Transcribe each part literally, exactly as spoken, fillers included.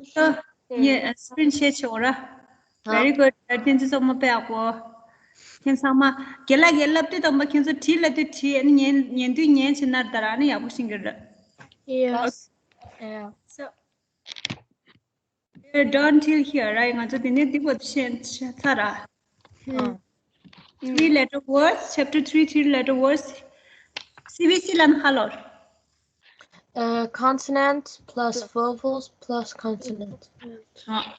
ངས་སི་ཀི་རིན་ཤེར་བྱེད་འོ་ར། Very good. བསྟན་འཛིན་སོགས་མ་དཔེ་ཡག་པོ། ཁྱེད་ཚང་མ་རྒན་ལགས་ཀྱིས་ལབ་དུས་དང་པོ་ཁྱེད་ཚོ་བྲིས་ལབ་དུས་བྲིས། ཨ་ནི་ཉན་ཉན་དུས་ཉན་བྱེད་ན་ད་ར་ནི་ཡག་པོ་ཤེས་ཀྱི་རེད། Yes. Okay. Yeah. So, we're done till here, right? ང་ཚོ་དེ་ནས་འདི་བར་ཤེས་ཚར་ར། Hmm. Three letter words, chapter three, three letter words. སི་བི་སི་ལབ་ན་ག་ལབ། Uh, consonant plus vowels plus consonant.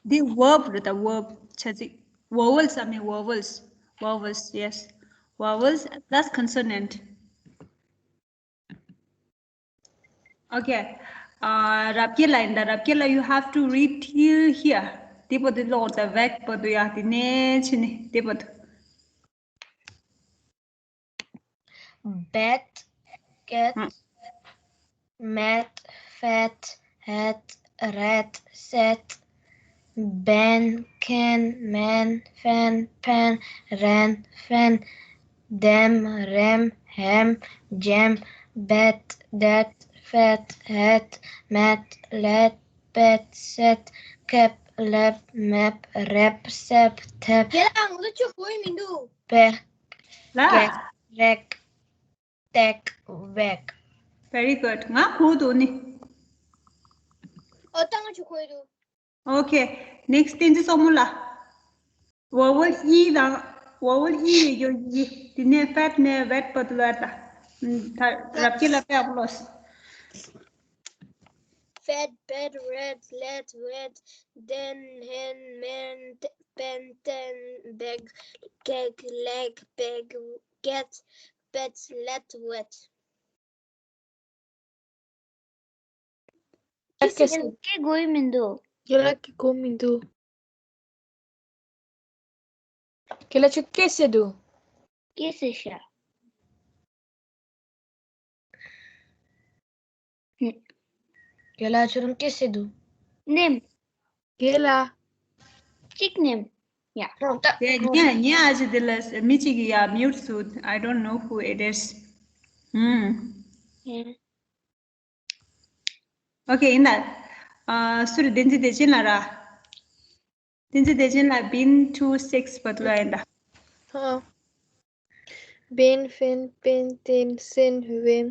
འདི་verb རེད་ད། verb བྱ་ཚིག vowels. I mean vowels. Vowels, yes. Vowels plus consonant. Okay. Uh, རབ་རྒྱས་ལགས་ཡིན་ད། རབ་རྒྱས་ལགས། You have to read till here. དེ་བར་དུ་ཀློག་ད། weg བར་དུ་ཡ། དེ་ནས་ཕྱིན་ནས་དེ་བར་དུ། Bet, get, met, fet, het, ret, set, ben, ken, men, fen, pen, ren, fen, dem, rem, hem, gem, bet, det, fet, het, met, let, bet, set, kep, lep, mep, rep, sep, tep. ཁྱེད་ལ་ང་ཚོ་ཆུ་ཁོལ་མི་འདུག Pek, ལ། Kek, rek, tek, vek. Very good. ང་ཁོལ་འདུག་ནི། ཨོ་ད་ང་ཆུ་ཁོལ་འདུག Okay. Next བསྟན་འཛིན་སོགས་མོ་ལ། vowel ཨི་དང་། vowel ཨི་ཡོད་ཡོད་ཡི། དེ་ནས་fet ནས་vet བར་དུ་ལ་ད། ད་རབ་རྒྱས་ལགས་དཔེ་ཡག་པོ་ཀློགས། Fet, bet, ret, let, wet, den, hen, men, pen, ten, beg, keg, leg, beg, get, bet, let, wet. ཁྱེད་ལ་སྐད་དགོས་མི་འདུག་ཁྱེད་ལ་སྐད་དགོས་མི་འདུག་ཁྱེད་ལ་ཆུ་སྐད་ཟེར་འདུག་སྐད་ཟེར་ཤག་ཁྱེད་ལ་ཆུ་རང་སྐད་ཟེར་འདུག་ནེམ། ཁྱེད་ལ། གཅིག་ནེམ། Yeah. དེ་ཉེ་ཉེ་ཨ་ཅེ་དེ་ལ་མི་གཅིག་གིས་ཡ་mute བཟོས། I don't know who it is. ཧུམ། Okay, ཡིན་ད། ཨ་སུ་རེད། བསྟན་འཛིན་བདེ་ཆེན་ལགས་ར། བསྟན་འཛིན་བདེ་ཆེན་ལགས། Bin to six བར་དུ་ལ་ཡིན་ད། ཧ། Bin, fin, pin, tin, sin, win,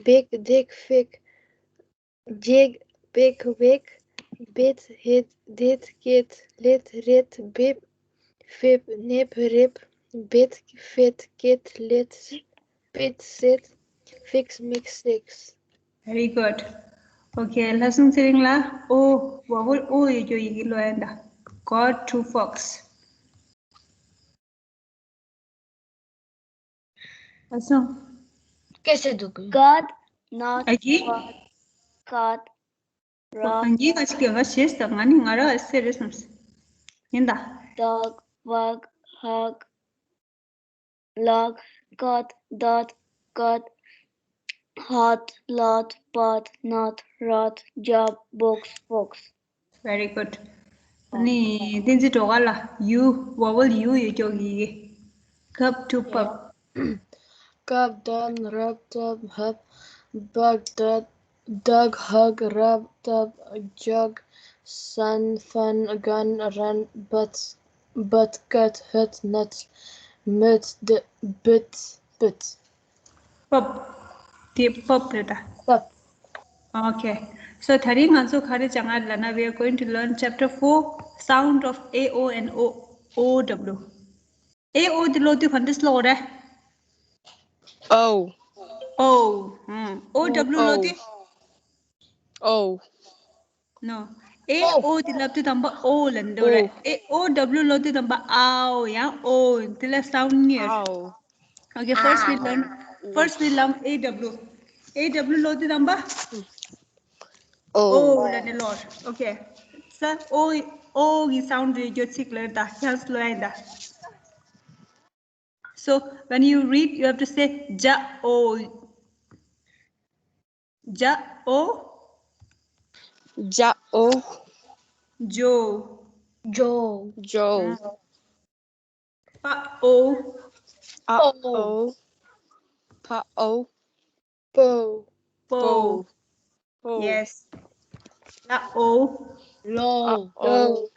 big, dig, fig, jig, big, wig, bit, hit, did, kid, lit, rit, bib, fib, nib, rib, bit, fit, kid, lit, pit, sit, fix, mix, six. Very good. Okay, ལྷ་སྲུང་ཚེ་རིང་ལགས། ཨོ། vowel ཨོ་ཡོད་རྒྱུ་ཡི་གེ་ཀློག་ཡིན་ད། Got two fox. ཨ་སོང་། སྐད་ཆ་འདུག་གི Got, not ཨ་ཀི། Got, got, rock, ཨ་ཉི་ག་ཅིག་གི་ང་ཤེས་ད། ང་ནི་ང་ར་ཨ་སེ་རེད་བསམས། ཡིན་ད། Dog, bug, hug, log, got, dot, got, hot, lot, pot, not, rot, job, box, fox. Very good. ནི་བསྟན་འཛིན་སྒྲོལ་དཀར་ལགས། U, vowel U ཡོད་རྒྱུ་ཡི་གེ། Cup to pub. Cup, done, rub, tub, hub, bug, dud, dug, hug, rub, tub, jug, sun, fun, gun, run, butt, butt, cut, hood, nut, mud, d-, bit, put. Pub. དེ་pub རེད་ད། Pub. Okay. So དེ་རིང་ང་ཚོ་ག་རེ་སྦྱང་ག་ལབ་ན། We are going to learn chapter four, sound of A O and O, O W. A O དེ་ཀློག་དུས་ག་འདྲས་ཀློག་རེད། O. O. ཧུམ། O W ཀློག་དུས། O. No. A O དེ་ལབ་དུས་དང་པོ་ཨོ་ལབ་འདུག་རེད། A O W ཀློག་དུས་དང་པོ་ཨའོ། ཡང་ཨོ། དེ་ལ་sound near. Ow. Okay, first we learn, first we learn A W. A W ཀློག་དུས་དང་པོ་ཨོ་ལབ་ནས་ཀློག Okay. སར་ཨོ་ཨོ་གི་sound རེད་རྒྱུ་ཚིག་ལ་ད་ཁྱེད་ཀློག་ཡིན་ད། So when you read, you have to say ཇ་ཨོ། ཇ་ཨོ། ཇ་ཨོ། ཇོ། ཇོ། ཇོ། པ་ཨོ། ཨ་ཨོ། ཕ་ཨོ། པོ། པོ། པོ། པོ། Yes. ལ་ཨོ། Low. Low.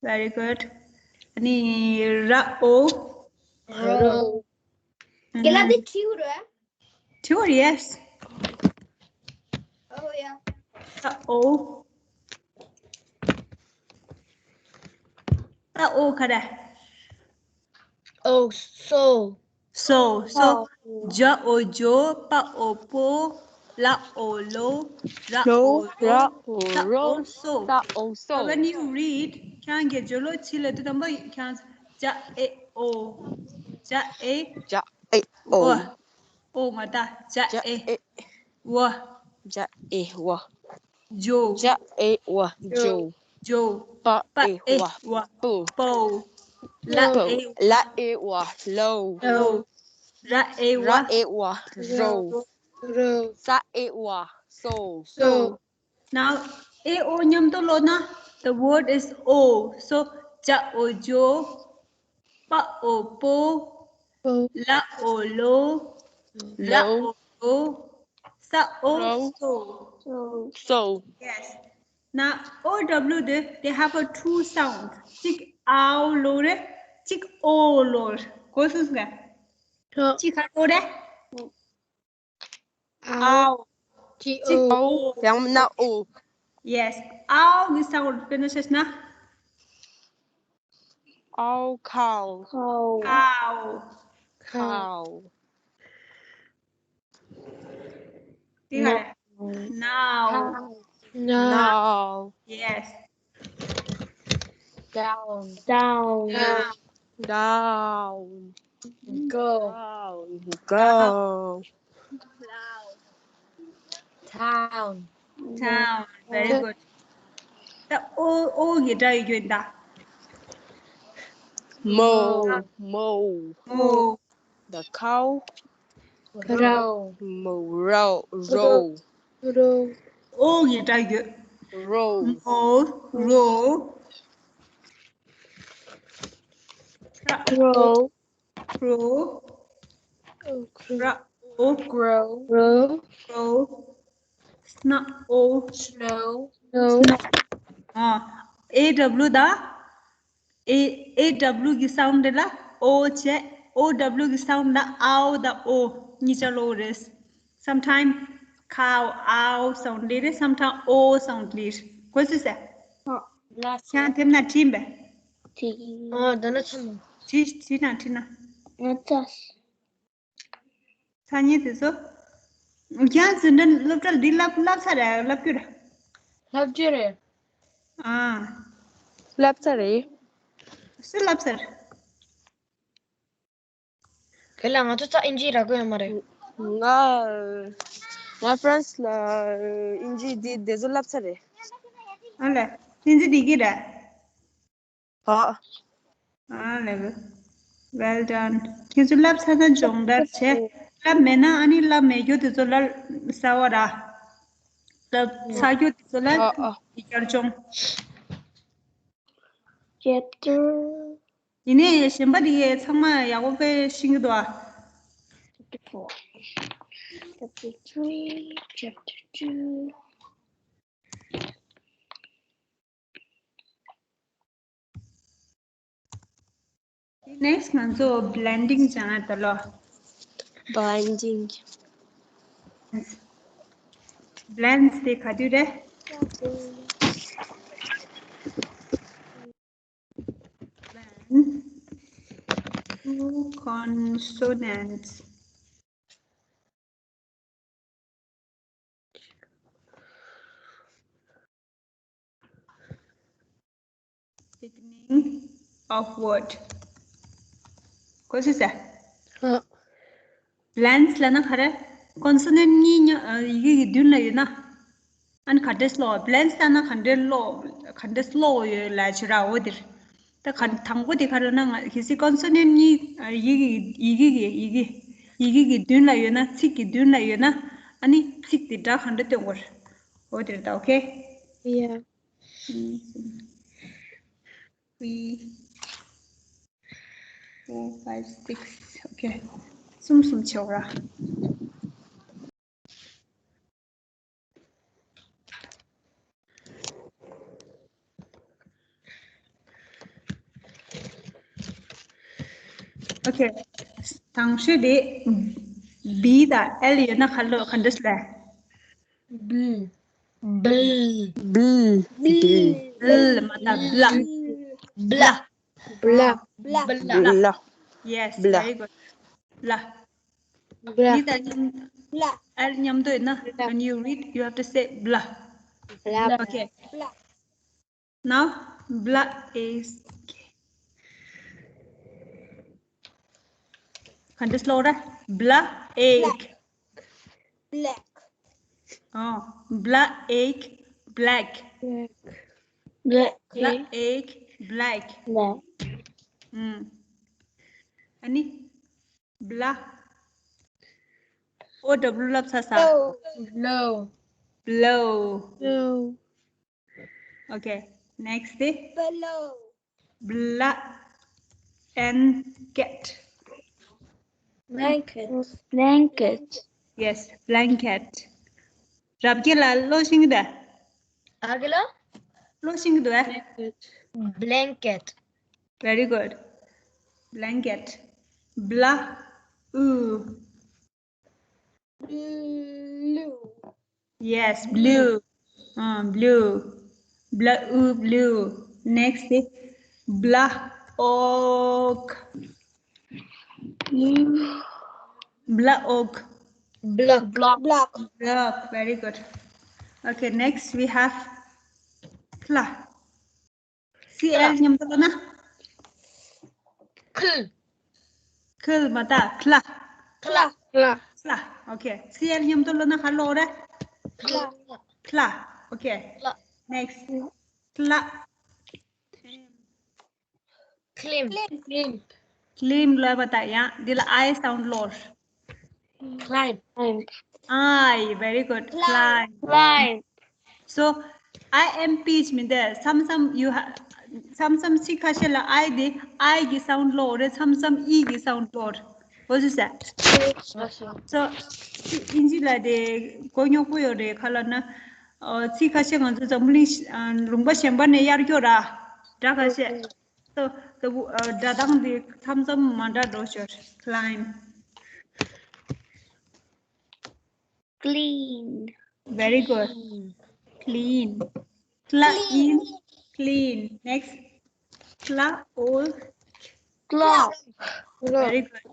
Very good. ཨ་ནི་ར་ཨོ། Row. ཨུམ། རྒན་ལགས་འདི་བྲིས་ཡོད་རེད། བྲིས་ཡོད་རེད། Yes. Oh yeah. ར་ཨོ། ར་ཨོ་ག་རེ། Oh, so. So, so. ཇ་ཨོ་ཇོ། པ་ཨོ་པོ། ལ་ཨོ་ལོ། ར་ཨོ་རོ། ལ་ཨོ་རོ། ས་ཨོ་སོ། ས་ཨོ་སོ། When you read, ཁྱེད་རང་གིས་སྦྱོར་ཀློག་བྱེད་ལ་དུས་དང་པོ་ཁྱེད་རང་ཇ་ཨེ་ཨོ། ཇ་ཨེ། ཇ་ཨེ་ཨོ། ཨོ། ཨོ་མ་ད། ཇ་ཇ་ཨེ་ཨེ་ཨོ། ཇ་ཨེ་ཨོ། ཇོ། ཇ་ཨེ་ཨོ། ཇོ། ཇོ། པ་པ་ཨེ་ཨེ་ཨོ། ཨོ། པོ། པོ། ལ་པོ། ཨེ་ལ་ཨེ་ཨོ། ལོ། ལོ། ར་ཨེ་ར་ཨོ། ཨེ་ཨོ། རོ། རོ། ས་ཨེ་ཨོ། སོ། སོ། Now, ཨེ་ཨོ་མཉམ་དུ་ཀློག་ན། The word is O. So, ཇ་ཨོ་ཇོ། པ་ཨོ་པོ། པོ། ལ་ཨོ་ལོ། ར་ལོ། ཨོ་རོ། ས་ཨོ་རོ། སོ། སོ། སོ། Yes. Now, O W, they, they have a two sound. གཅིག་ཨའོ་ཀློག་རེད། གཅིག་ཨོ་ཀློག་རེད། གོ་སོང་ངས། ཨོ། གཅིག་ག་ཀློག་རེད། ཨའོ། ཨའོ། གཅིག་ཨོ། ཨའོ། ཡང་ན་ཨོ། Yes. ཨའོ་གི་sound དཔེར་ན་བཤད་ན། ཨའོ། cow. Cow. Cow. Cow. དེ་ག་རེ། Now. Now. Now. Yes. Down. Down. Down. Down. Go. Down. Go. Town. Town. Very good. ད་ཨོ། ཨོ་གི་སྒྲ་ཡོད་ཀྱི་ཡོད་ད། མོ། མོ། མོ། The cow. Row. མོ། རོ། རོ། རོ། ཨོ་གི་སྒྲ་ཡོད། རོ། མོ། རོ། རོ། རོ། རོ། ར་ཨོ། རོ། རོ། སྣ་ཨོ། སྣོ། སྣོ། ཨ། ཨེ་ཌབ་ལུ་ད། ཨེ། ཨེ་ཌབ་ལུ་གི་སའུན་ཌི་ལ་ཨོ་བྱས། ཨོ་ཌབ་ལུ་གི་སའུན་ཌི་ལ་ཨའོ་དང་ཨོ་གཉིས་ཆ་ཀློག་རེད། Sometimes cow, ow sound ལེན་རེད། Sometimes O sound ལེན་རེད། གོ་སོང་ངས། ཨོ། ལགས་སོ། ཁྱེད་རང་དེབ་ནང་བྲིས་པས། བྲིས། ཨོ། ད་ནི་ཚང་མ། བྲིས། བྲིས་ན་བྲིས་ན། ང་ཚ། སང་ཉིན་དེ་ཚོ། ཁྱེད་རང་འཛིན་གྲྭ་སློབ་གྲྭ་འདི་བསླབ་བསླབ་ཚར་རེད། བསླབ་རྒྱུ་རེད། བསླབ་རྒྱུ་རེད། ཨ། བསླབ་ཚར་རེད། སུས་བསླབ་ཚར། ག་ལ་ང་ཚོ་རྩ་ཨིན་ཇི་རག་གི་ཡོད་མ་རེད། ང་། ང་ཧྥ་རན་སི་ལ་ཨིན་ཇི་འདི་དེ་ཚོ་བསླབ་ཚར་རེད། ཨ་ལས། ཨིན་ཇི་འགྲིག་གི་རེད། ཨ། ཨ་ལས། Well done. ཁྱེད་ཚོ་བསླབ་ཚར་ན་སྦྱོང་བརྡར་བྱེད། བསླབ་མེད་ན་ཨ་ནི་བསླབ་མེད་རྒྱུ་དེ་ཚོ་ལ་གསར་བ་ར། བསླབ་ཚར་རྒྱུ་དེ་ཚོ་ལ་ཨ་ཨ། ཡི་གེར་སྦྱོང་། Chapter. ཡིན་ནའི་གཞན་པ་དེ་གས་ཚང་མ་ཡག་པོ་དཔེ་ཤེས་ཀྱི་འདུག་ཨ། Chapter four. Chapter three, chapter two. Next ང་ཚོ་blending བྱ་ན་ད་ལོ། Blending. Blends དེ་ག་དུས་རེད། When two consonants beginning of word. གོ་སོང་ངས། ཨ། Blends ལབ་ན་ག་རེ། consonant གཉིས་མཉམ། ཡི་གེ་གི་མདུན་ལ་ཡོད་ན། ཨ་ནི་ག་འདྲས་ཀློག blends ལབ་ན་ག་འདྲས་ཀློག་ག་འདྲས་ཀློག་ཡོད་ལབ་བྱས་ར། འོ་དེ་རེད། ད་ག་དང་པོ་དེ་ག་རེ་ན་ང་གལ་སྲིད་consonant གཉིས། ཡི་གེ་ཡི་གེ་གི་ཡི་གེ་ཡི་གེ་གི་མདུན་ལ་ཡོད་ན། ཚིག་གི་མདུན་ལ་ཡོད་ན། ཨ་ནི་ཚིག་དེ་སྒྲ་ག་འདྲ་སྟོན་དགོས་རེད། འོ་དེ་རེད་ད། ཨོ་ཁེ། Yeah. Three, four, five, six. Okay. གསུམ་གསུམ་བྱེད་ར། Okay. དང་ཤོས་དེ་B དང་L ཡོད་ན་ག་ལོ་ག་འདྲ་ལ། Blue. Blue. Blue. L མ་ད་bla. Bla. Bla. Bla. Bla. Yes, Bla. Very good. Bla. Bla. B དང་མཉམ- L མཉམ་དུ་ཡིན་ན། When you read, you have to say bla. Bla. Okay. Now, bla is. ག་འདྲ་ལོ་ར། Bla ache. Black. Oh, bla ache, black. Black. Bla ache, black. Black. ཨུམ། ཨ་ནི། Bla. O W ལབ་ས་ས། Oh. Blow. Blow. Oh. Okay. Next day. Below. Blanket. Blanket. Blanket. Yes, blanket. རབ་རྒྱས་ལ་ཀློག་ཤེས་ཀྱི་འདུག་ཨ་གི་ལ། ཀློག་ཤེས་ཀྱི་འདུག Blanket. Very good. Blanket. Bla u. Blue. Yes, blue. Uh, blue. Bla u, blue. Next is bla ok. Bla ok. Block. Block. Block. Very good. Okay, next we have kla. C L མཉམ་དུ་ལོ་ན། Cool. Cool མ་ད། Kla. Kla. Kla. Kla. Okay. C L མཉམ་དུ་ལོ་ན་ག་ལོ་ར། Kla. Kla. Okay. Kla. Next. Kla. Climb. Climb. Climb ལོ་བ་ད་ཡང་འདི་ལ་I sound ལོ། Climb. Climb. I. Very good. Climb. Climb. So I M P མིན་ཏེ་some some you have some some ཚིག་ཁ་ཤས་ལ་I དེ་I གི་sound ལོ་རེད། some some E གི་sound ལོ་རེད། What is that? So དབྱིན་ཇི་ལ་དེ་གོ་རྙོག་པོ་ཡོད་རེད། ག་ལབ་ན་ཚིག་ཁ་ཤས་ང་ཚོ་འཛམ་བུ་གླིང་ལུང་པ་གཞན་པ་ནས་གཡར་རྒྱུ་ར། སྒྲ་ཁ་ཤས། So the སྒྲ་གདངས་དེ་some some མ་འདྲ་འགྲོ་ཤོར། Climb. Clean. Very good. Clean. Cla in. Clean. Next. Cla o. Clock. Very good.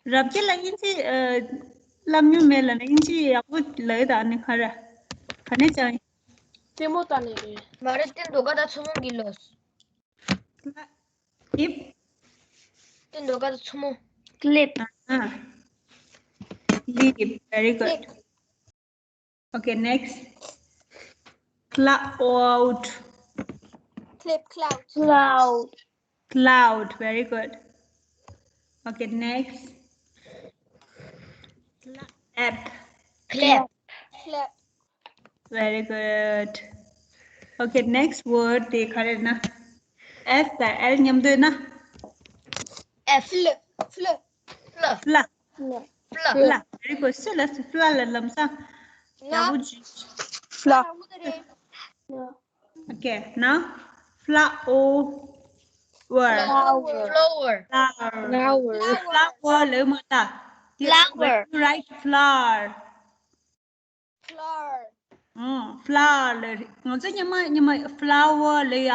རབ་རྒྱས་ལ་དབྱིན་ཇི་ཨ་བསླབ་མྱོང་མེད་ལབ་ན་དབྱིན་ཇི་ཡག་པོ་ལབ་ཡོད་ད། ནི་ག་རེ་ག་ནས་ཅང་། ལྟད་མོ་ལྟ་ནས་རེད། མ་རེད། དེ་འདོད་ག་ད་མཚོ་མོ་གི་ལོས། Clip. དེ་འདོད་ག་ད་མཚོ་མོ། Clip. Ah. Clip. Very good. Okay, next. Cloud. Clip cloud. Cloud. Cloud. Very good. Okay, next. Clap. Clap. Clap. Very good. Okay, next word དེ་ག་རེ་ན། F དང་L མཉམ་དུ་ཡོད་ན། F. Fl. Fl. Fla. Fla. Fl. Fla. Fla. Very good. སུ་ལ་སུ་fla ལ་ལམ་སང་ཡག་པོ་ཇུས། Fla. Okay, now flower. Flower. Flower. Flower. Flower. Flower ལ་མ་ད། Flower. Right, flower. Flower. ཨོ། Flower ལ་ང་ཚོ་ཉི་མ་ཉི་མ་flower ལ་ཡ།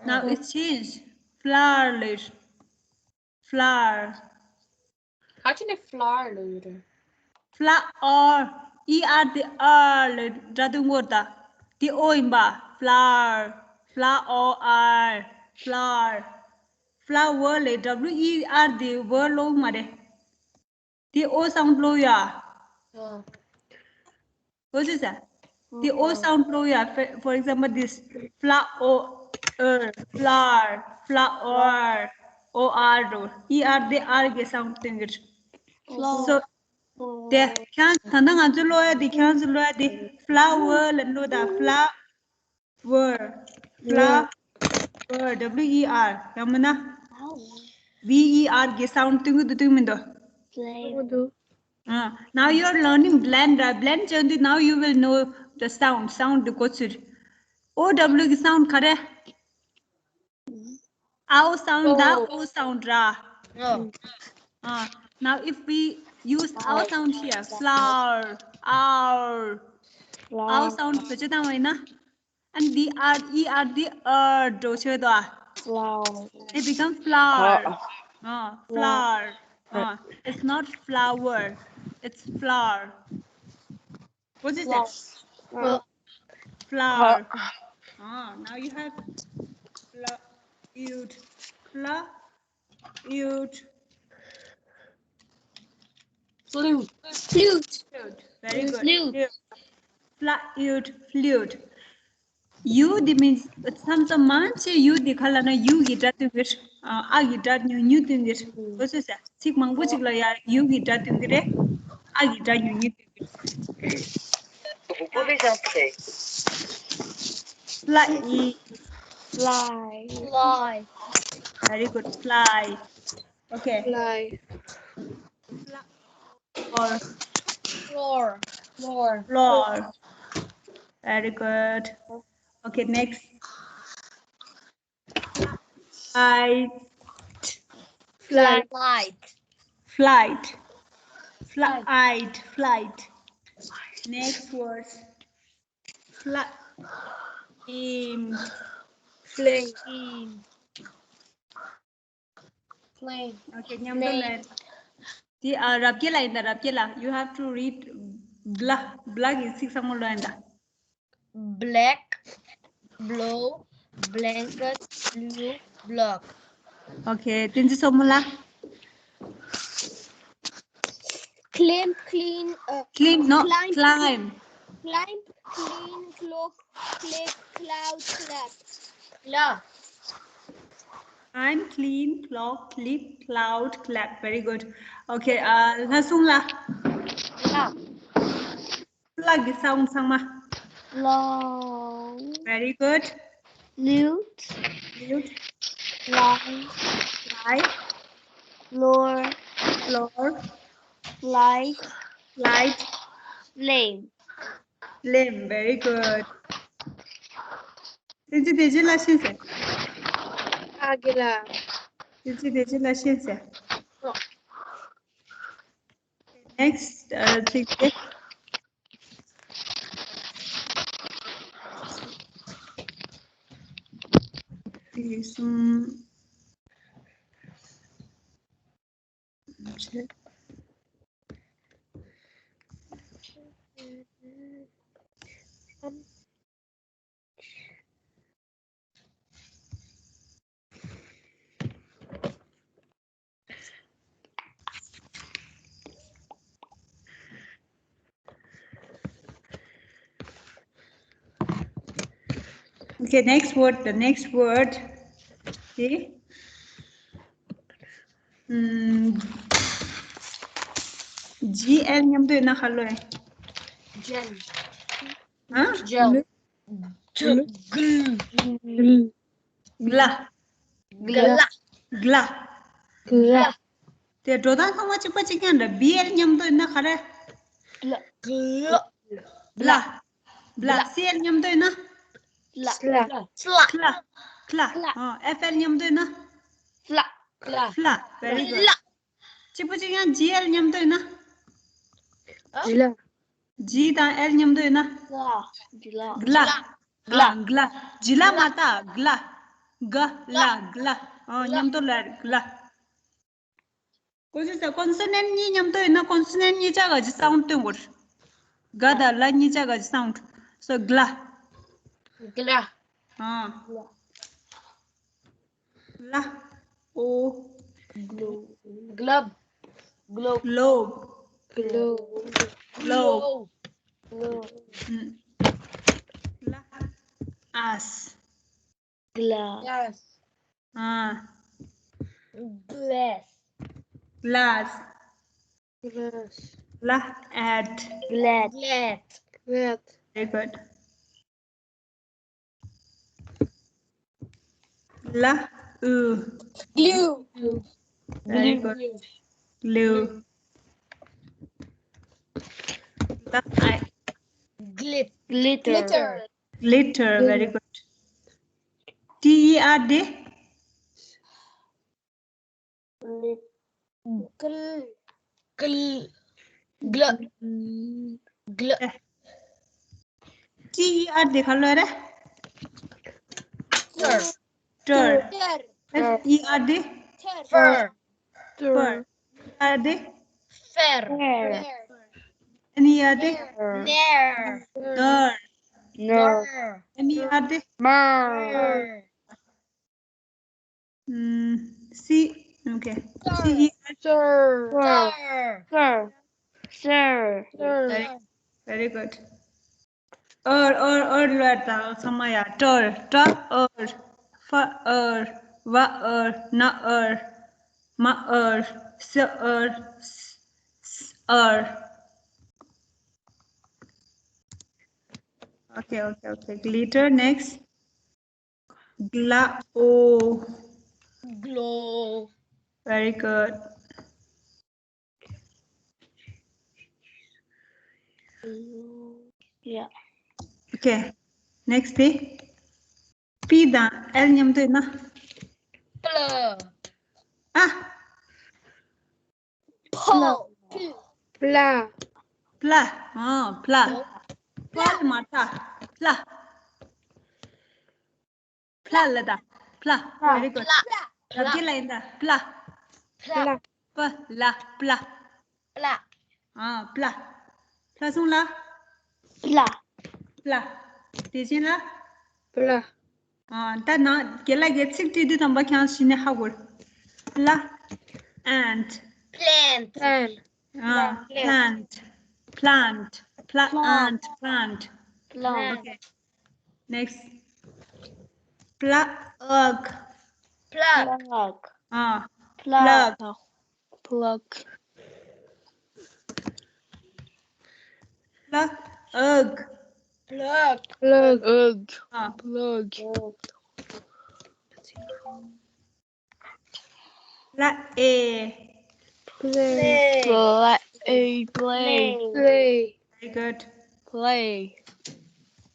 Now it's changed. Flower ལ། Flower. ག་ཅི་ནས་flower ལ་ཡོད་རེད། Flower. E R དེ་R ལ་སྒྲ་དོན་གོ་ད། དེ་O ཡིན་པ། Flower. Flower. Flower. Flower ལ་W E R དེ་ཝར་ལོ་མ་རེད། དེ་O sound ལོ་ཡ། ཨ། What is that? The O sound ལོ་ཡ། For- for example, this flower, flower, flower, O R ལོ། E R དེ་R གི་sound སྟོན་གྱི་རེད། So དེ་ཁྱེད་ད་ལྟ་ང་ཚོ་ལོ་ཡ་དེ་ཁྱེད་ཚོ་ལོ་ཡ་དེ་flower ལ་ལོ་ད། Flower. Flower. W E R. ཡང་མིན་ན། V E R གི་sound སྟོན་གྱི་འདུག་སྟོན་མི་འདུག་ཨ། Now you are learning blend, right? Blend བྱས་དུས་now you will know the sound. Sound དེ་གོ་ཚུལ། O W གི་sound ག་རེ། Ow sound, the O sound, ra. Uh, now if we use ow sound here, flower, owl. Ow sound བེད་སྤྱོད་བཏང་བ་ཡིན་ན། And the R, E R, the er འགྲོ་ཆོག་དོ། Flower. It become flower. Uh, flower. Uh, it's not flower. It's flower. What is it? Flower. Flower. Uh, now you have fla-, ut, fla, ut. Flute. Flute. Flute. Very good. Flute. Flute. Fla, ut, flute. ཡུ་འདི་མིན་མཚམས་མཚམས་མང་ཆེ་ཡུ་འདི་ག་ལ་ན་ཡུ་གི་སྒྲ་སྟོན་གྱི་རེད། ཨ་གི་སྒྲ་ཉུ་ཉུ་སྟོན་གྱི་རེད། ཨོ་སོ་སོ། ཚིག་མང་པོ་ཅིག་ལ་ཡ་ཡུ་གི་སྒྲ་སྟོན་གྱི་རེད། ཨ་གི་སྒྲ་ཉུ་ཉུ་སྟོན་གྱི་རེད། Fly. Fly. Fly. Very good. Fly. Okay. Fly. Floor. Floor. Floor. Floor. Very good. Okay, next. Flight. Flight. Flight. Flight. Flight. Flight. Next word. Fla-, flame. Flame. Flame. Okay, མཉམ་དུ་ལ། དེ་ཨ་རབ་རྒྱས་ལ་ཡིན་ད། རབ་རྒྱས་ལ། You have to read. Bla, bla གི་ཚིག་ཚང་མ་ལོན་ད། Black, blue, blanket, blue, block. Okay, བསྟན་འཛིན་མཚོ་མོ་ལ། Climb, clean, uh, climb, no, climb. Climb. Climb, clean, clock, click, cloud, clap. Clap. Climb, clean, clock, click, cloud, clap. Very good. Okay, uh, ལྷ་སྲུང་ལ། Clap. ལ་གི་སའུན་ཚང་མ། Long. Very good. Lute. Lute. Fly. Fly. Floor. Floor. Flight. Flight. Flame. Flame. Very good. བསྟན་འཛིན་བདེ་ཆེན་ལ་ཤེས་ཟེར། ཨ་གི་ལ། བསྟན་འཛིན་བདེ་ཆེན་ལ་ཤེས་ཟེར། Next, uh, ཚིག་དེ། དེ་གསུམ། Okay, next word, the next word. See? Mm, G L མཉམ་དུ་ཡོད་ན་ག་ལོ་ཡིན། Gel. ཨ། Gel. Gel. Gel. Gla. Gla. Gla. Gla. དེ་འགྲོ་སྟངས་ཚང་མ་གཅིག་པ་གཅིག་རྐྱང་འདྲ། B L མཉམ་དུ་ཡིན་ན་ག་རེ། Bla. Bla. Bla. C L མཉམ་དུ་ཡིན་ན། Cla. Cla. Cla. Cla. ཨ། F L མཉམ་དུ་ཡིན་ན། Fla. Fla. Fla. Very good. གཅིག་པ་གཅིག་རྐྱང་G L མཉམ་དུ་ཡིན་ན། Gla. G དང་L མཉམ་དུ་ཡིན་ན། Gla. Gla. Gla. Gla. Gla. G ལ་མ་ལྟ། Gla. G ལ། Gla. ཨ། མཉམ་དུ་ལ། Gla. ཀོན་སོ་ནན་ཊི་གཉིས་མཉམ་དུ་ཡིན་ན་ཀོན་སོ་ནན་ཊི་གཉིས་ཆ་ག་ཅི་སའུན་ཌི་སྟོན་དགོས། ག་དང་ལ་གཉིས་ཆ་ག་ཅི་སའུན་ཌི། So ག་ལ། ག་ལ། ཨ། ལ། ཨོ། གློབ། གློབ། གློབ། གློབ། གློབ། ཨ། ལ། ཨས། Glass. Glass. ཨ། Glass. Glass. Glass. ལ། at. Glad. Glad. Glad. Very good. ལ། ཨུ། Glue. Very good. Glue. ལ། ཨའི། Glit. Glitter. Glitter. Glitter, very good. T E R D? གལ། གལ། གལ། གལ། ཊི་ཨི་ཨར་དེ་ག་ལ་རེད། ཊར། ཊར། ཊར། ཨེཕ་ཨི་ཨར་དེ། ཕར། ཕར། ཕར། ཨར་དེ། ཕེར། ཕེར། ཨེན་ཨི་ཨར་དེ། ནེར། ནར། ནར། ནར། ཨེམ་ཨི་ཨར་དེ། མར། མར། ཨམ། སི། ཨོ་ཁེ། སི་ཨི་ཨར། ཤར། ཤར། ཤར། ཤར། Very, very good. ཨར། ཨར། ཨར་ལ་དང་ཚང་མ་ཡ། ཊར། ཊ་ཨར། ཕ་ཨར། བ་ཨར། ན་ཨར། མ་ཨར། ས་ཨར། ས་ཨར། Okay, okay, okay. Glitter, next. Glow. Glow. Very good. Yeah. Okay. Next day. P དང་L མཉམ་དུ་ཡིན་ན། པ་ལ། ཨ། པ་ལ། པ་ལ། པ་ལ། ཨ། པ་ལ། པ་ལ་མ་ཏ། པ་ལ། པ་ལ་ལ་ད། པ་ལ། Very good. པ་ལ། རབ་རྒྱས་ལ་ཡིན་ད། པ་ལ། པ་ལ། པ་ལ། པ་ལ། པ་ལ། ཨ། པ་ལ། པ་ལ་གསུང་ལ། པ་ལ། པ་ལ། དེ་བཞིན་ལ། པ་ལ། ཨ། ད་ནང་རྒན་ལགས་ཀྱིས་ཚིག་བྲིས་དུས་ཙམ་པ་ཁྱེད་རང་གཞི་ནས་ཧ་གོ། པ་ལ། ant. Plant. Plant. ཨ། Plant. Plant. Pla- Plant. Ant. Plant. Plant. Okay. Next. Plug. Plug. ཨ། Plug. Plug. Plug. Plug. Plug. Plug. ཨ། Plug. Play. Play. Play. Play. Play. Very good. Play.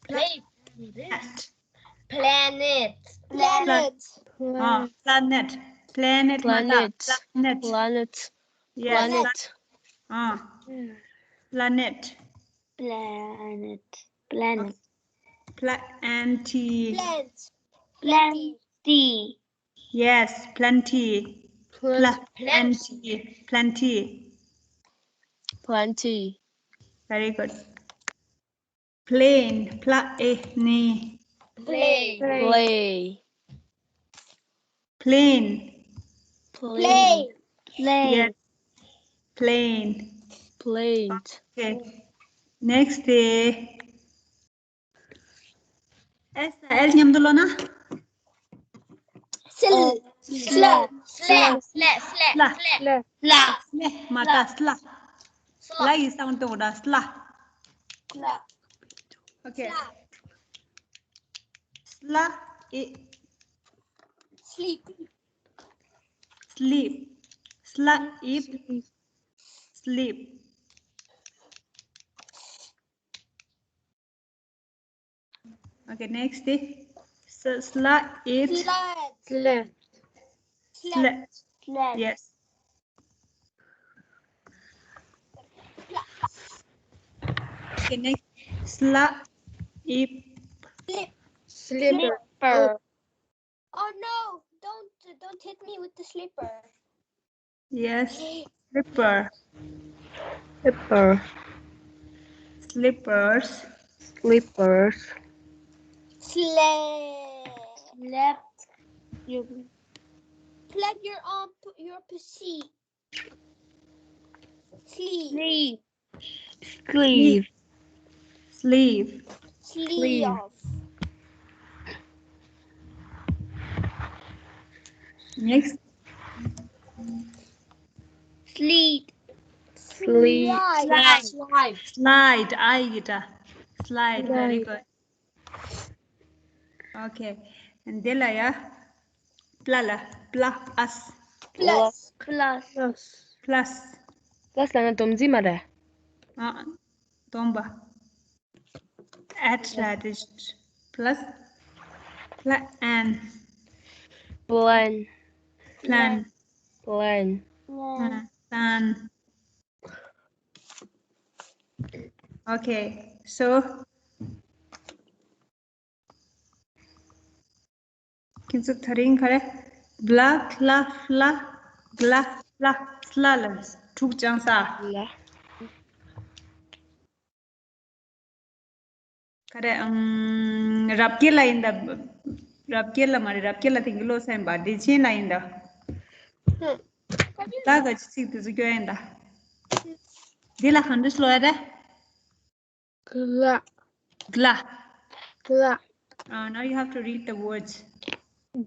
Play. Planet. Planet. Planet. ཨ། planet. Planet མ་ད། Planet. Planet. Planet. Yes. Planet. ཨ། planet. Planet. Planet. Plenty. Plant. Plenty. Yes, plenty. Pl- Pl- plenty. Plenty. Plenty. Very good. Plane. Pla e ne. Play. Play. Plane. Play. Play. Yes. Plane. Plane. Okay. Next day. S L མཉམ་དུ་ལོ་ན། སི་ལ། སི་ལ། སི་ལ། སི་ལ། སི་ལ། སི་ལ། སི་ལ། མ་ད། སི་ལ། སི་ལ། ལ་ཡི་སའོན་ཌི་གཏོང་དང་། སི་ལ། སི་ལ། ཨོ་ཁེ། སི་ལ། ཨི། སི་ལིབ། སི་ལིབ། སི་ལ། ཨིབ། སི་ལིབ། Okay, next. S- sla- it. Sled. Sled. Sled. Sled. Yes. Okay, next. Sla- it. Slip. Slipper. Oh no, don't, don't hit me with the slipper. Yes. Slipper. Slipper. Slippers. Slippers. Sled. Sled. You. Plug your arm, your pussy. Sleeve. Sleeve. Sleeve. Sleeve. Sleeve. Next. Slide. Slide. Slide. Slide. Slide. Slide. Very good. Okay. And དེ་ལ་ཡ། པ་ལ་ལ། པ་ལ་ཨས། Plus. Plus. Plus. Plus. Plus ལ་ན་སྡོམ་རྩིས་མ་རེད། ཨ། སྡོམ་པ། At radish. Plus. Plan. Plan. Plan. Sun. Sun. Okay, so ཁྱེད་ཚོ་ད་རིང་ག་རེ། བླ་བླ་བླ་བླ་བླ་བླ་ལ་དྲུག་བཅང་ས། ལ། ག་རེ། ཨམ། རབ་རྒྱས་ལ་ཡིན་ད། རབ་རྒྱས་ལ་མ་རེད། རབ་རྒྱས་ལ་དེང་གི་བློ་སེམས་པ་བདེ་ཆེན་ལ་ཡིན་ད། ད་ག་ཅི་ཚིག་དེ་ཚོ་སྐྱོ་ཡིན་ད། འདི་ལ་ག་འདྲ་ཤོད་ཡ་རེད། གླ། གླ། གླ། Uh, now you have to read the words.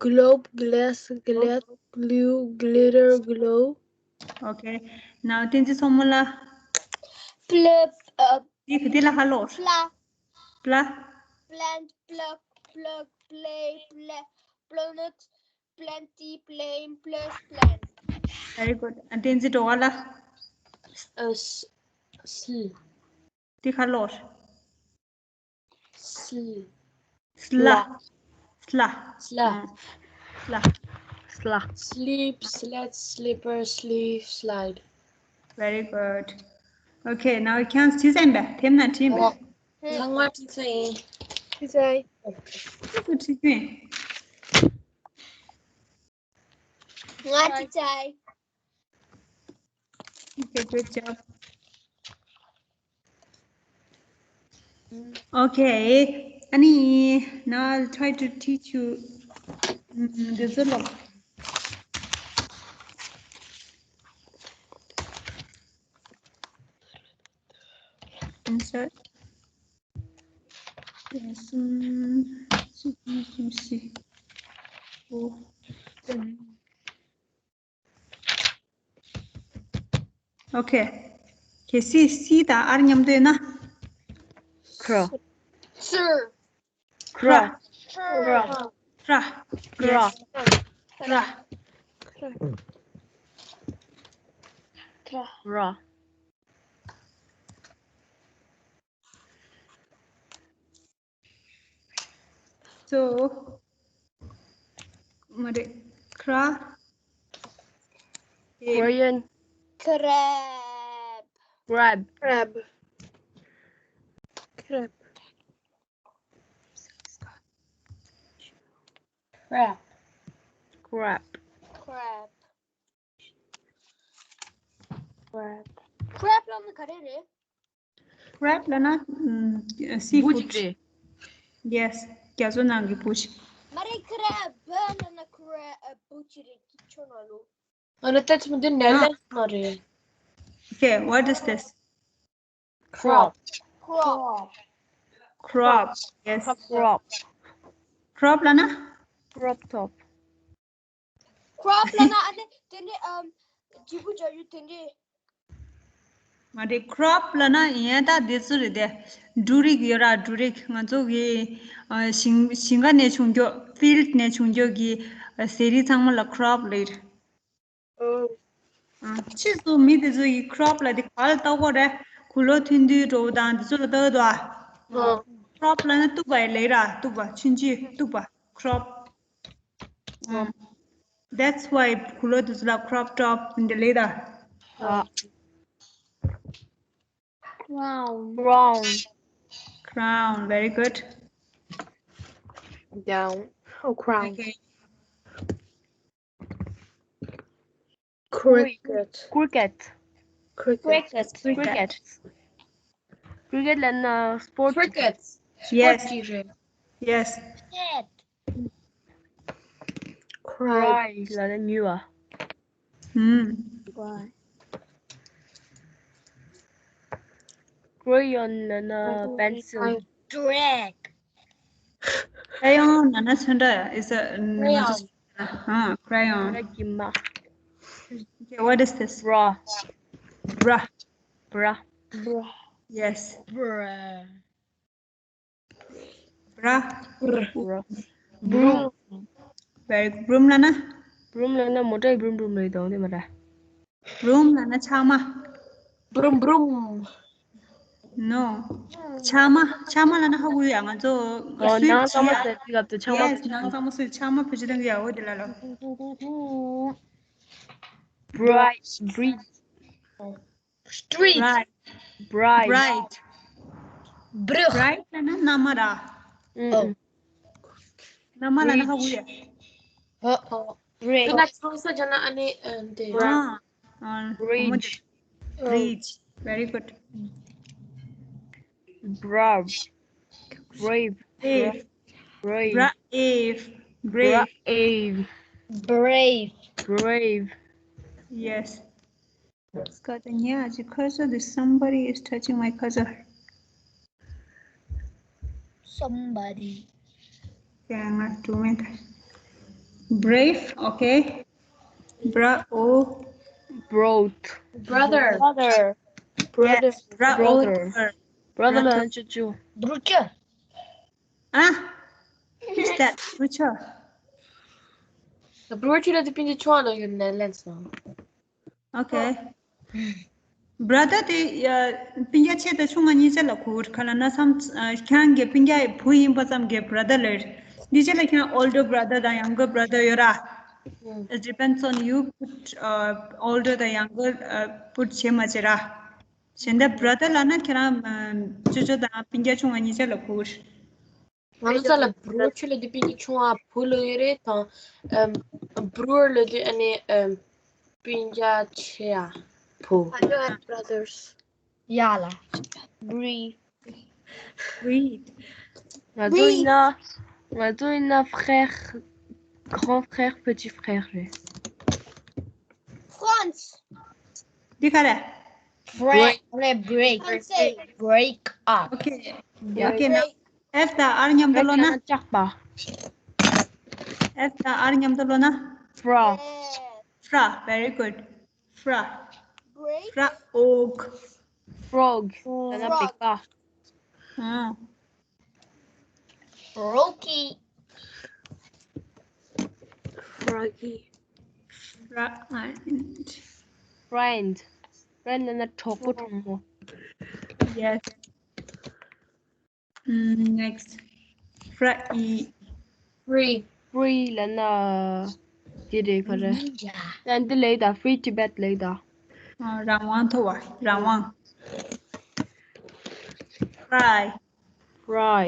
Globe, glass, glad, glue, glitter, glow. Okay. Now, ཏིན་ཙི་མཚོ་མོ་ལ། Pleb, uh, འདི་འདི་ལ་ཧ་ལོ། pla, Pla. Plant, plug, plug, play, pla, planet, plenty, plane, plus, plan. Very good. And ཏིན་ཙི་འགྲོ་བ་ལ། Uh, s- sl- འདི་ཧ་ལོ། sl- Sla. Sla. Sla. Sla. Sla. Sleep, sled, slipper, sleeve, slide. Very good. Okay, now you can see them back. Them not team back. ལྷག་མ་ཁྲིད་ཚེ་ཡིན། Today. Good to see. Not today. Okay, good job. Okay, Annie, now I'll try to teach you mm, the Zulu. Insert. Yes, mm, see, see, see. Oh, then. Okay. Okay, see, see the R མཉམ་དུ་ཡོད་ན། Crow. Sir. Crow. Sir. Crow. Crow. Crow. Crow. So, what is crow? Korean. Crab. Crab. Crab. Crab. Crab. Crab. Crab. Crab. Crab ལབ་ན་ག་རེ་རེད། Crab ལབ་ན་mm, seafood. Yes. རྒྱ་མཚོ་ནང་གི་བུ་ཅིག་མ་རེད། Crab ལབ་ན་crab བུ་ཅིག་རེད། ཁྱོད་ན་ལོ། ཨ་ལ་ཏ་ཚོ་འདི་ནལ་ལ་མ་རེད། Okay, what is this? Crop. Crop. Crop. Yes. Crop. Crop ལབ་ན། Crop top. Crop ལབ་ན་ཨ་ནི་དེ་འདྲའི་ཨམ་ལྗིད་པོ་རྒྱག་རྒྱུ་དེ་འདྲའི། མ་རེད། crop ལབ་ན་ཡིན་ད་དེ་ཚོ་རེད་དེ། འབྲུ་རིགས་ཡོད་ར། འབྲུ་རིགས་ང་ཚོ་གི་ཨ་ཞིང་ཞིང་ཁ་ནས་བྱུང་རྒྱུ། field ནས་བྱུང་རྒྱུ་གི་ཨ་ཟས་རིགས་ཚང་མ་ལ་crop ལབ། ཨོ། ཨ་ཕྱིས་སུ་མི་དེ་ཚོ་ཡི་crop ལབ་དེ་ག་ལ་བཏགས་ཀྱི་རེད། གུ་ལོ་ཐོན་དུས་འགྲོ་བ་དང་དེ་ཚོ་ལ་བཏགས་ཀྱི་འདུག་ཨ། ཨོ། Crop ལབ་ན་བཏུབ་པ་ལབ་ར། བཏུབ་པ། ཆུང་ཆུང་བཏུབ་པ། Crop. ཨ། That's why གུ་ལོ་དེ་ཚོ་ལ་crop top འདི་ལབ་ད། Crown. Crown. Crown. Very good. Down. Oh, crown. Okay. Cricket. Cricket. Cricket. Cricket. Cricket. Cricket ལབ་ན་sport. Cricket. Yes. Sport ཅིག་རེད། Yes. Cat. Cry. Cry ལབ་ན་ཉུལ་བ། ཧུམ། Cry. Crayon ལབ་ན་pencil. Drag. Crayon ལབ་ན་ཚོན་ཁྲ། Is a Crayon. ཨ། Crayon. ར་གི་མ། Okay, what is this? Bra. Bra. Bra. Bra. Yes. Bra. Bra. Bra. Broom. Very good. Broom ལབ་ན། Broom ལབ་ན་མོ་ཊའི་broom broom ལབ་དང་དེ་མ་རེད། Broom ལབ་ན་ཕྱགས་མ། Broom, broom. No. ཕྱགས་མ། ཕྱགས་མ་ལབ་ན་ཧ་གོ་ཡ། ང་ཚོ་ཨོ། སུས་ནང་གཙང་མ་བྱས་ཡ། ཟེར་དུས་སྐབས་དུ་ཕྱགས་མ། Yes, ནང་གཙང་མ་སུས། ཕྱགས་མ་བེད་སྤྱོད་གཏོང་གི་ཡ། འོ་དེ་ལ་ལོ། bright, bright, street bright, bright, bright. bright. Bright ལབ་ན་གནམ་མ་ར། ཨུམ། གནམ་མ་ལབ་ན་ཧ་གོ་ཡ། ཧོ་ཧོ། རེད། ཁྱོད་ན་ཁྱོད་ས་ཅན་ཨ་ནི་འདི། ཨ། ཨ། Bridge. Bridge. Very good. Brave. Brave. Brave. Brave. Brave. Brave. Brave. Brave. Brave. Yes. Scott, yeah, the cursor, this somebody is touching my cursor. Somebody. Yeah, I'm not doing it. Brave, okay. Bra, oh. Broad. Brother. Brother. Brother. Yes, bra, Brother. Oh. Brother ལ་ཅུ་ཅུ། Brother. Ah, who's that? Which one? The brother ལ་དེ་པིན་ཆེ་ཆུང་ན་ཡོད་ནེ་ལེན་སོང་། Okay. Brother དེ་ཡ་སྤུན་ཀྱག་ཆེ་དང་ཆུང་ང་གཉིས་ཆ་ལ་གོ་གི་རེད། ག་ལབ་ན་བསམ་ཁྱེད་རང་གི་སྤུན་ཀྱག་བུ་ཡིན་པ་ཙམ་གྱི་brother ལབ་རེད། འདི་ཆ་ལ་ཁྱེད་རང་older brother དང་younger brother ཡོད་ར། It depends on you put uh, older དང་younger uh, put བྱེད་མ་བྱེད་ར། གཞན་དག་brother ལབ་ན་ཁྱེད་རང་ཅོ་ཅོ་དང་སྤུན་ཀྱག་ཆུང་ང་གཉིས་ཆ་ལ་གོ་གི་རེད། ང་ཚོ་ལ་brother ལ་དེ་པིན་ཆེ་ཆུང་ང་བུ་ལོ་ཡོད་རེད་དང་། ཨམ། brother ལ་དེ་ཨ་ནི་ཨམ། སྤུན་ཀྱག་ཆེ་ཡ་བུ། I don't have brothers. ཡ་ལ། Brave. Breed. ང་ཚོ་ཡིན་ན་ང་ཚོ་ཡིན་ན་frère, grand frère, petit frère རེད། France. འདི་ག་རེད། Break. Break. Break. Break up. Okay. Okay, now F དང་R མཉམ་དུ་ཀློག་ན། ལྕགས་པ། F དང་R མཉམ་དུ་ཀློག་ན། Fra. Fra. Very good. Fra. Fra. Oak. Frog. ལབ་ན་འབིགས་པ། ཨ། Rocky. Froggy. Friend. Friend. Friend ལབ་ན་གྲོགས་པོ་གྲོགས་མོ། Yes. Mm, next. Free. Free. Free ལབ་ན་འདི་རེད་ག་རེ། Ninja. ད་འདི་ལབ་ད། Free Tibet ལབ་ད། ཨ། རང་དབང་ཐོབ་པ། རང་དབང་། Fry. Fry.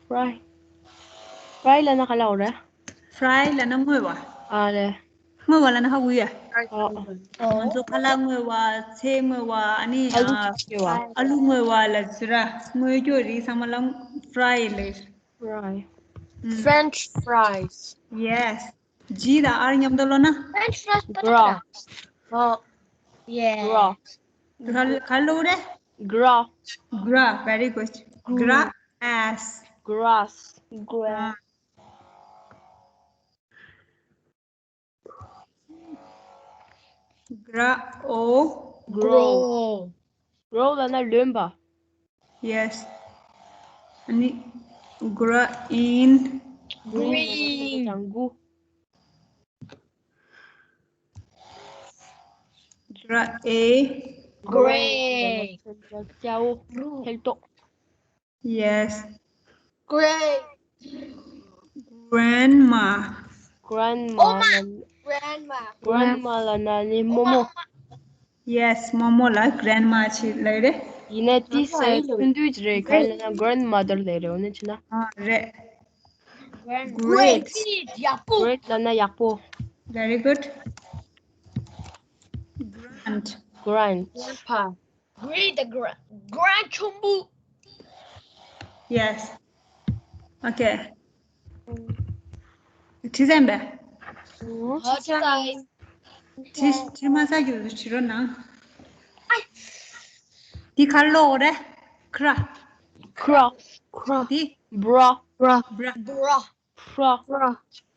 Fry. Fry ལབ་ན་ག་ལབ་རེད། Fry ལབ་ན་བརྔོས་པ། ཨ་རེད། བརྔོས་པ་ལབ་ན་ཧ་གོ་ཡ། ཨོ། ང་ཚོ་ཁ་ལག་བརྔོས་པ། ཚལ་བརྔོས་པ། ཨ་ནི་ཨ་ལུ་ཅིག་སྐྱེ་བ། ཨ་ལུ་བརྔོས་པ་ལབ་ཟེར་ར། བརྔོས་ཀྱོག་རིགས་ཚང་མ་ལ་fry ལབ། Fry. ཨུམ། French fries. Yes. G དང་R མཉམ་དུ་ཀློག་ན། French fries. Gras. Oh. Yeah. Gras. ག་ག་ཀློག་རེད། Gras. Grass. Very good. Grass. Grass. Grass. Grow. Grow ལབ་ན་ལོན་པ། Yes. ཨ་ནི་grow in. Green. ལྗང་གུ། Grow a. Gray. སྐྱ་བོ། ཐལ་ཏོག Yes. Gray. Grandma. Grandma. Grandma. Grandma ལབ་ན་ནི་རྨོ་མོ། Yes, རྨོ་མོ་ལ་grandma ཅེས་ལབ་རེད། ཡིན་ནའི་ཏིས་ཚུན་ཏུས་རེད། ག་ལབ་ན་grandmother ལབ་རེད། འོ་ན་ཅི་ན། ཨ་རེད། Great. ཡག་པོ། Great ལབ་ན་ཡག་པོ། Very good. Grand. Grand. Grandpa. Great grand. Grand ཆེན་པོ། Yes. Okay. ཁྲི་ཟན་པས། ཧ་ཅང་། ཁྲི་ཁྲི་མ་ས་རྒྱུ་ཁྲི་རོ་ནང་། འདི་ག་ལོ་རེད། ཁྲ། Cross. Cross. འདི། Bra. Bra. Bra. Fra. Bra.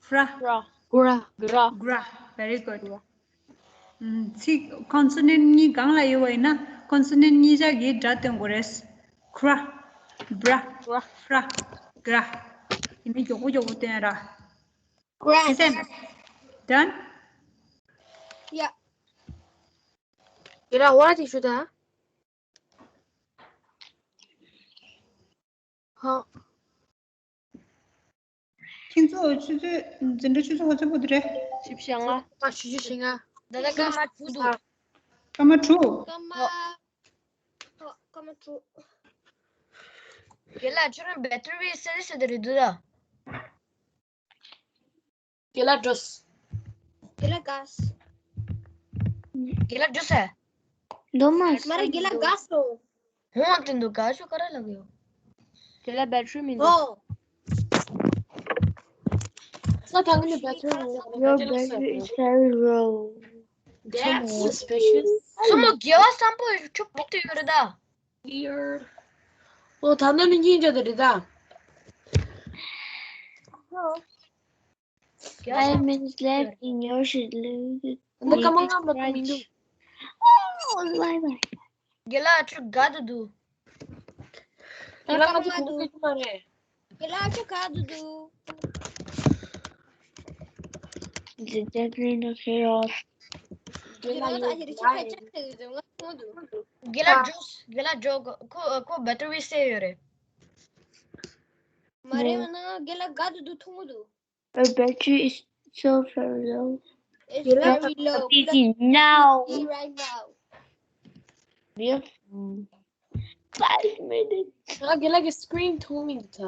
Fra. Fra. Gra. Gra. Gra. Very good. ཚིག consonant གཉིས་སྒང་ལ་ཡོད་པ་ཡིན་ན་consonant གཉིས་ཆ་གི་སྒྲ་སྟོན་དགོས་རེད། Gra. Bra. Fra. Gra. ཡིན་ན་མགྱོགས་པོ་མགྱོགས་པོ་སྟོན་ར། Grand. Listen. Done? Yeah. Did I want to shoot that? Huh? ཁྱེད་ཚོ་ཆུ་ཚོད་འཛིན་གྲྭ་ཆུ་ཚོད་ག་ཚོད་བར་དུ་རེད། བཞི་བཅུ་ཞེ་ལྔ། ཨ་ཆུ་ཚོད་བཞི་བཅུ་ཞེ་ལྔ། ད་ལྟ་སྐར་མ་དྲུག་འདུག་སྐར་མ་དྲུག་སྐར་མ། ཨོ། སྐར་མ་དྲུག་རྒན་ལགས་ཁྱོད་རང་བེ་ཊ་རི་སེ་རེ་སེ་དེ་རེད་འདུག་ད། རྒན་ལགས་འགྲོ། རྒན་ལགས་དགའ། རྒན་ལགས་འགྲོ་ཟེར། འདུག་མ། མ་རེད། རྒན་ལགས་དགའ་སོང་། ཧོང་དེ་འདུག་དགའ་ཤོག་ག་རེ་ལབ་ཡོད། རྒན་ལགས་བེ་ཊ་རི་མི་འདུག་ཨོ། ས་ཐང་གི་བེ་ཊ་རི་མི་འདུག Your battery is very low. That's suspicious. སོ་མོ་རྒྱལ་བ་བཟང་པོ་ཁྱོད་པི་ཏི་ཡོད་རེད་ད། ཨོ་ད་ནི་མི་སྙིང་རྗེ་དེ་རེད་ད། Five minutes left in your schedule. འདི་སྐར་མ་ལྔ་མ་གཏོགས་མི་འདུག Oh, bye bye. རྒན་ལགས་ཁྱོད་དགའ་འདུག་འདུག་རྒན་ལགས་ང་ཚོ་གོ་སྐབས་མ་རེད། རྒན་ལགས་ཁྱོད་དགའ་འདུག་འདུག It's definitely not chaos. རྒན་ལགས་ཡོད་ད། རྒན་ལགས་ཡོད་ད། རྒན་ལགས་འགྲོ། རྒན་ལགས་འགྲོ། ཁོ་ཁོ་བེ་ཊ་རི་སེ་ཡོད་རེད། མ་རེད་མ་ན་རྒན་ལགས་དགའ་འདུག་འདུག་མཐོང་གི་འདུག Her battery is so very low. It's very low. Busy now. Busy right now. Beautiful. Five minutes. ང་རྒན་ལགས་ཀྱི་སི་ཀི་རིན་མཐོང་མི་འདུག་ད།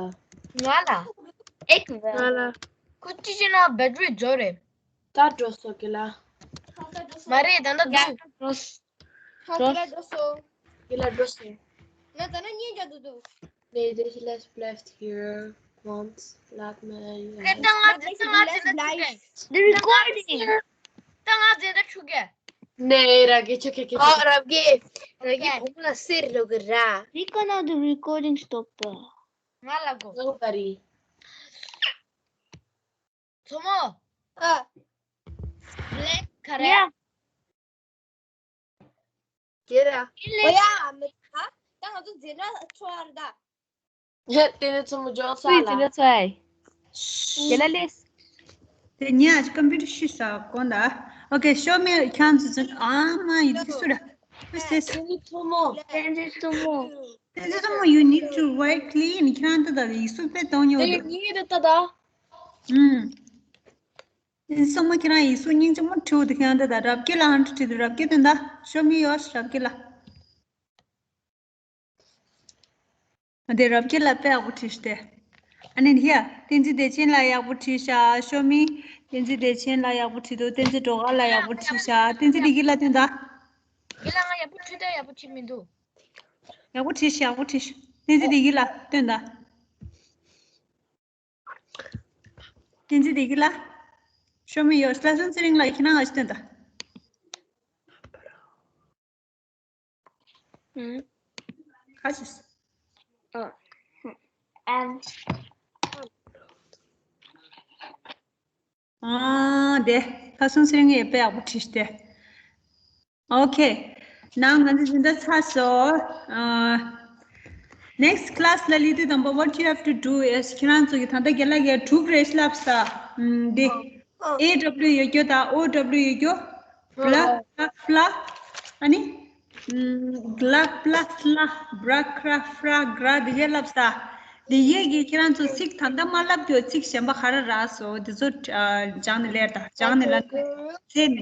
ང་ལ། ཨེ་ཀ་ང་ལ། ཁོ་ཅི་བྱས་ན་བེ་ཊ་རི་རྫོགས་རེད། ད་འགྲོ་སོང་རྒན་ལགས། མ་རེད་ད་ལྟ་འདུག་འགྲོ་སོང་། ཧ་རྒན་ལགས་འགྲོ་སོང་། རྒན་ལགས་འགྲོ་སོང་། ང་ད་ན་གཉིད་རྒྱག་འདུག་འདུག They did left left here once. Let me. ད་ང་འཛིན་ད་ང་འཛིན་ད་ཆུ་རྒྱལ། The recording. ད་ང་འཛིན་ད་ཆུ་རྒྱལ། ནས་ར་གེ་ཆོ་གེ་གེ། ཨོ་ར་གེ། ར་གེ་བུ་ལ་སེར་ལོ་གི་ར། Click on the recording stopper. ང་ལ་གོ། ང་ལ་ག་རེ། མཚོ་མོ། ཨ། ལེགས་ག་རེ། ཡ། ཀྱེ་ར། ཨོ་ཡ་མི་ཧ། ད་ང་ཚོ་འཛིན་གྲྭ་ཚོ་ཨར་ད། ཧེ་དེ་ནས་ཚོ་མོ་ཇོ་ས་ལ། སུས་འཛིན་གྲྭ་ཚོ་ཨེ། ཀྱེ་ལ་ལེས། དེ་ཉིན་ཨ་ཅི་ཀམ་པུ་ཊར་ཤི་ས་གོ་ན། Okay, show me. ཁྱང་ཚོ་ཚོ་ཨ་མ་ཡི་དེ་སུ་ར། Who's this? དེ་ནི་ཚོ་མོ། དེ་ནི་ཚོ་མོ། དེ་ནི་ཚོ་མོ། You need to write clean. ཁྱང་ད་ད་ཡིག་གཟུགས་དཔེ་གཏོང་ཉོ་དེ་འདུག་ངའི་རེད་ད་ད། ཨུམ། དེ་ཚོ་མོ་ཁྱེད་རང་ཡིག་གཟུགས་སྙིང་རྗེ་མོ་བྲིས་འདུག་ཁྱེད་རང་ད་ད་རབ་རྒྱས་ལ་ཨང་ཁྲི་བྲིས་འདུག་རབ་རྒྱས་དོན་དག Show me yours. རབ་རྒྱས་ལ། དེ་རབ་རྒྱས་ལ་དཔེ་ཡག་པོ་བྲིས་ཏེ། ཨ་ནི་ཧི་ཡ། བསྟན་འཛིན་བདེ་ཆེན་ལ་ཡག་པོ་བྲིས་ཤག Show me. བསྟན་འཛིན་བདེ་ཆེན་ལ་ཡག་པོ་བྲིས་འདུག་བསྟན་འཛིན་སྒྲོལ་དཀར་ལ་ཡག་པོ་བྲིས་ཤག་བསྟན་འཛིན་བདེ་སྐྱིད་ལ་སྟོན་ད། རྒན་ལགས་ང་ཡག་པོ་བྲིས་ད་ཡག་པོ་བྲིས་མི་འདུག་ཡག་པོ་བྲིས་ཤག་ཡག་པོ་བྲིས་ཤག་བསྟན་འཛིན་བདེ་སྐྱིད་ལ་སྟོན་ད། བསྟན་འཛིན་བདེ་སྐྱིད་ལ། Show me yours. ལྷ་སྲུང་ཚེ་རིང་ལགས་ཁྱེད་རང་ང་ཞིག་སྟོན་ད། ཨུམ། ཁ་ཤས། ཨ། ཨམ། ཨ་དེ། ལྷ་སྲུང་ཚེ་རིང་ངས་དཔེ་ཡག་པོ་བྲིས་ཏེ། Okay. ནང་ང་ཚོ་འཛིན་གྲྭ་ཚར་སོང་། ཨ། Next class ལ་སླེབས་དུས་དང་པོ་what you have to do is ཁྱེད་རང་ཚོ་གི་ད་ལྟ་རྒན་ལགས་ཀྱིས་དྲུག་རེ་ལབ་ས། ཨམ། འདི། ཨེ་ཌབ་ལིའུ་ཡོད་རྒྱུ་དང་ཨོ་ཌབ་ལིའུ་ཡོད་རྒྱུ། བྷ་ལ་བྷ་ལ་བྷ་ལ། ཨ་ནི། ཨམ། གྷ་ལ་བྷ་ལ་སླ། བྷྲ་ཁྲ་ཧྥྲ་གྷྲ་འདི་གས་ལབ་ས། འདི་གས་ཀྱིས་ཁྱེད་རང་ཚོ་ཚིག་ད་ལྟ་མ་ལབ་རྒྱུ་ཚིག་གཞན་པ་ག་རེ་རག་སོང་འདི་ཚོ་ཨ། སྦྱངས་ནས་ལེར་དང་སྦྱངས་ནས་ལ་ཚེ་ནས།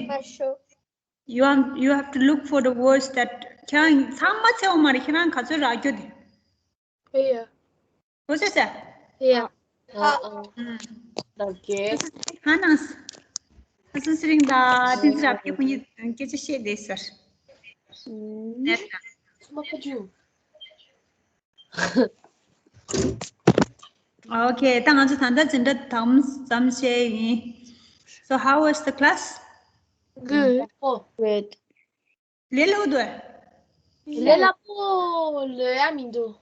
You have, you have to look for the words that ཁྱེད་རང་ཚང་མ་ཚེ་འོ་མ་རེད། ཁྱེད་རང་ག་ཚོད་རག་རྒྱུ་དེ། ཨེ་ཡ། ཨོ་ཙེ་ཙེ། ཨེ་ཡ། ཨ་ཨ། ཨུམ། ད་གེ། ཧ་ནང་། ཧ་སུ་སི་རིང་ད་དེ་ཚོ་རབ་ཀྱི་ཁོ་གཉིས་སྐད་ཆ་བཤད་བསྡད་ཟེར། ཨུམ། ནེ་ད། སུ་མ་ཁ་ཇུ། Okay, ད་ང་ཚོ་ད་ལྟ་འཛིན་གྲྭ་དང་ཙམ་བཤད་ཡིན། So how was the class? Good. Oh, good. ལས་སླ་པོ་འདུག་ལས་སླ་པོ་ལོས་ཡ་མི་འདུག